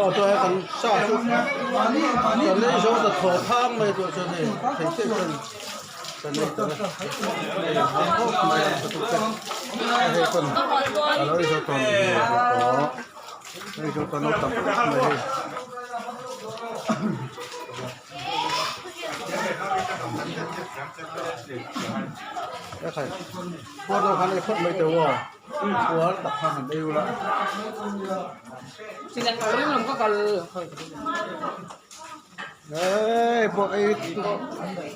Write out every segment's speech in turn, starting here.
Aw chuan kan sa chu kan lei zo ta thaw thang mai tawh chuan hei thei theih chuan kan ei ta hei a khawp mai a tuk te hei pawn a lo zo tawh ni tawh hei zo tawh naupang khawp mai hei. Puar deuh khan ei phawt mai teh u aw puar tak khan han ei ula. Hei pawh ei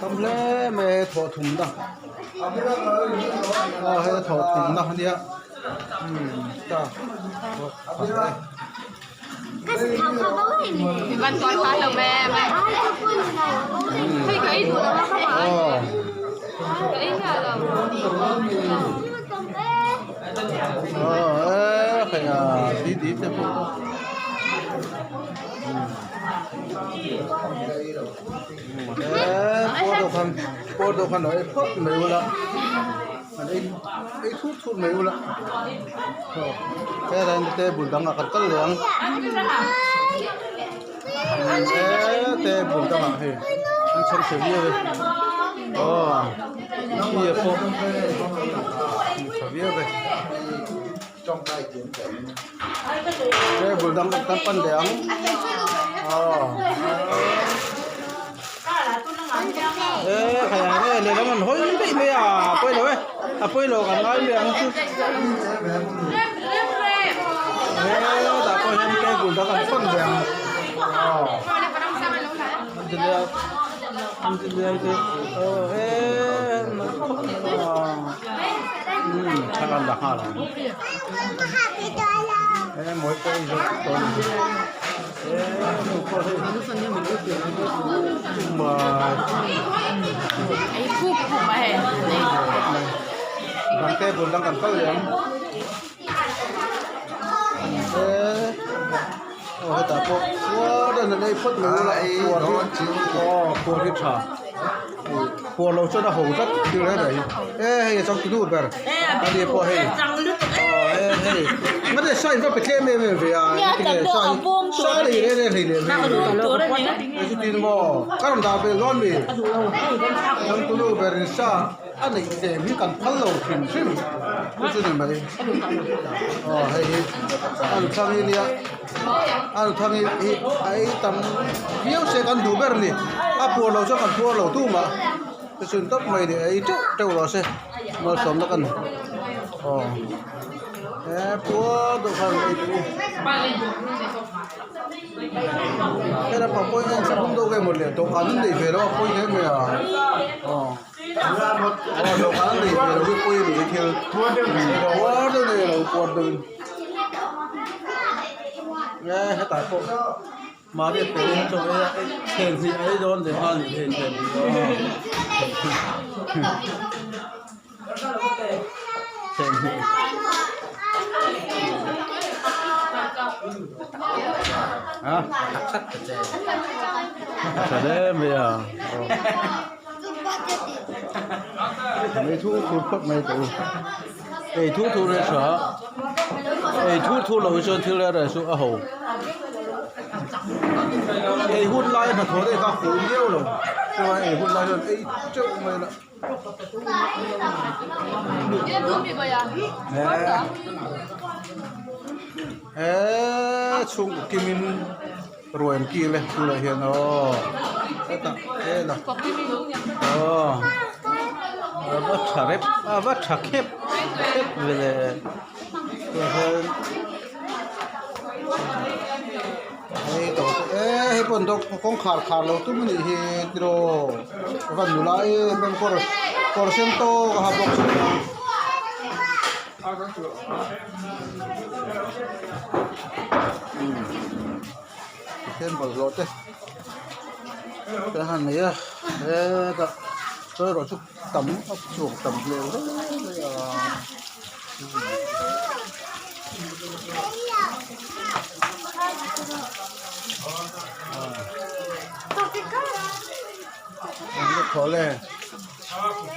tam hle mai a thawh thum na aw hei thawh thum na ania umm ta. Ei thut thut mai ula aw helai hi table dangah kan kal leh ang eee table dangah hei an chhawm chhe viau e aw mi a pawh tha viau e table dang kan pan leh ang aw. Eee khai ang e lehlam an hawi daih mai a a pawi lo e a pawi lo kan ngai mai ang chu hetah pawh hian table dang an hawn ve ang aw an ti nia an ti nia te aw eee umm thla an la nghal ang e mawi pawh a inzawrh tawh a ni. Table dang kan kal leh ang aw hetah pawh puar an ei phawt mai ula puar hi aw puar hi tha puar lo chuan a ho tlat thil reng reng hi e hei a changtu ber ani pawh hei aw e hei mate sa in va pe tlem em em ve a engtin nge sa hi sa nei reng reng hlei lem hei chutin maw ka rawn dah belh dawn mi changtu ber in sa a neih tlem hi kan phal lo hrim hrim chu chu ni mai aw hei hi a nuthang hi nia a nuthang hi hi a ei tam viau se kan duh ber a ni a puar lo chuan kan puar lo tumah chu chu ni tawp mai a ni a ei teuh teuh rawh se malsawmna ka ni aw he puar deuh khan ei teh u hela pang pawh hian saphung deuh vel mawle dawhkan an nei ve lo a pawi hle mai a aw. Aw dawhkan an nei ve lo hi pawi a ni thil puar deuh nei lo puar deuh in e hetah pawh mahni a pe in chaw ei a thlen hnih a ei dawn leh nghal a ni thei thlen hnih thlen hnih. A tha hle mai a ei thu thu phawt mai teh u ei thu thu reh tha ei thu thu lo hi chuan thil reh reh chu a ho ei hun lai hnathawh daih kha a fuh miau lo chuan ei hun lai chuan ei teuh mai la. He chhung kimin ruai an kil e tunah hian aw hetah hela aw a va tha rep a va tha khep khep ve le tunah hian hei tawh te e hei pawh an kawngkhar khar lo tum a nih hi tiraw a van nula em em kawr kawr sen tawk a ha bawk si a. Pathian bawlhhlawh te te han nei a hetah sawi erawh chu tam a chhuak tam hmel hle mai a.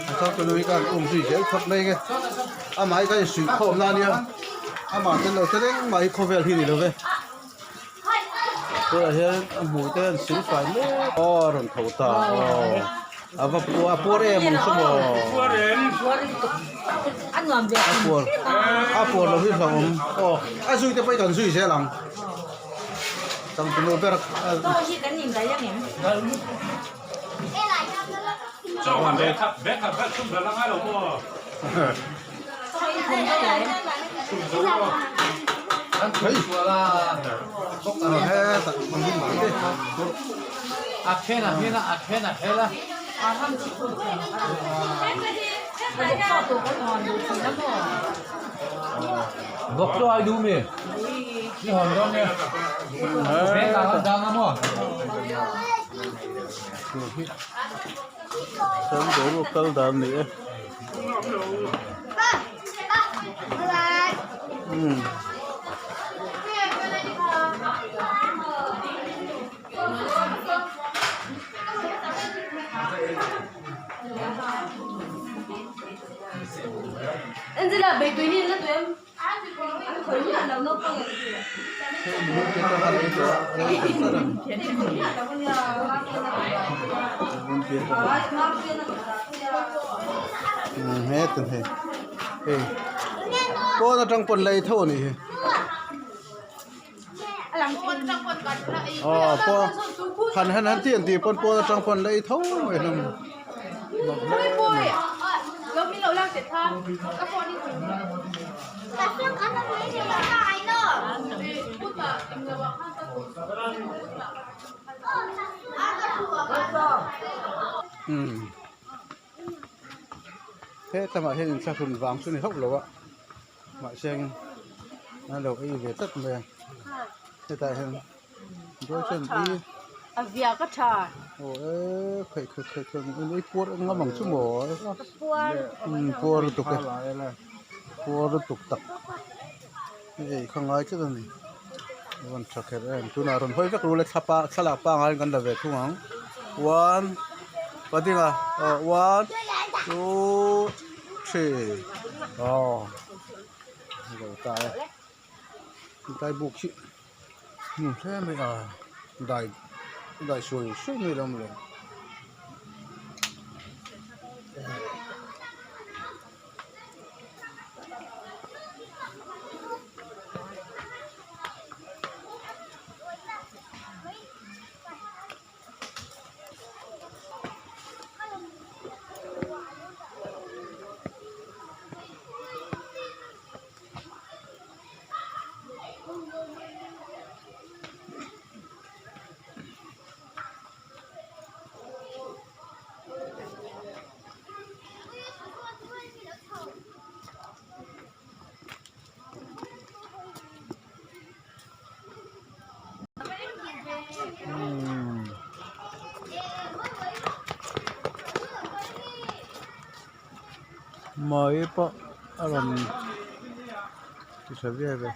A chang tunu hi khan um zui zel phawt mai nge amah hi khan insuih khawm na ania amah tel lo te reng mah hi khawvel hi ni lo ve. Tunah hian a hmui te an sil fai mek aw a rawn tho ta aw a va a puar em ang chu maw a puar a puar loh hi hlauhawm aw a zui te pawh hi kan zui zel ang changtunu ber Chuan boruak kal dan a ni e. Heta hei hei pawn atang pawn lei tho a nih hi aw pawn han han han tih an tih pawn pawn atang pawn lei tho mai hlawm mak hle mai. He tlamah hian inthlahrun vang chu ni hauh lo a mahse an lo ei ve tlat mai a hetah hian dawi chuan ei a viak a tha aw e khaih khaih khaih khaih ei puar ngam ang chu maw puar lutuk e puar lutuk tak hei kha ngai tlat a ni a rawn tha kher em tunah rawn hawi vek rul e thlapa thlalak pangai in kan la ve thung ang one padding a aw one two three aw zo ta e tlai buk hi hmun hle mai a dai dai suai suai mai lo maw le. Mai pawh a rawn ti tha viau e.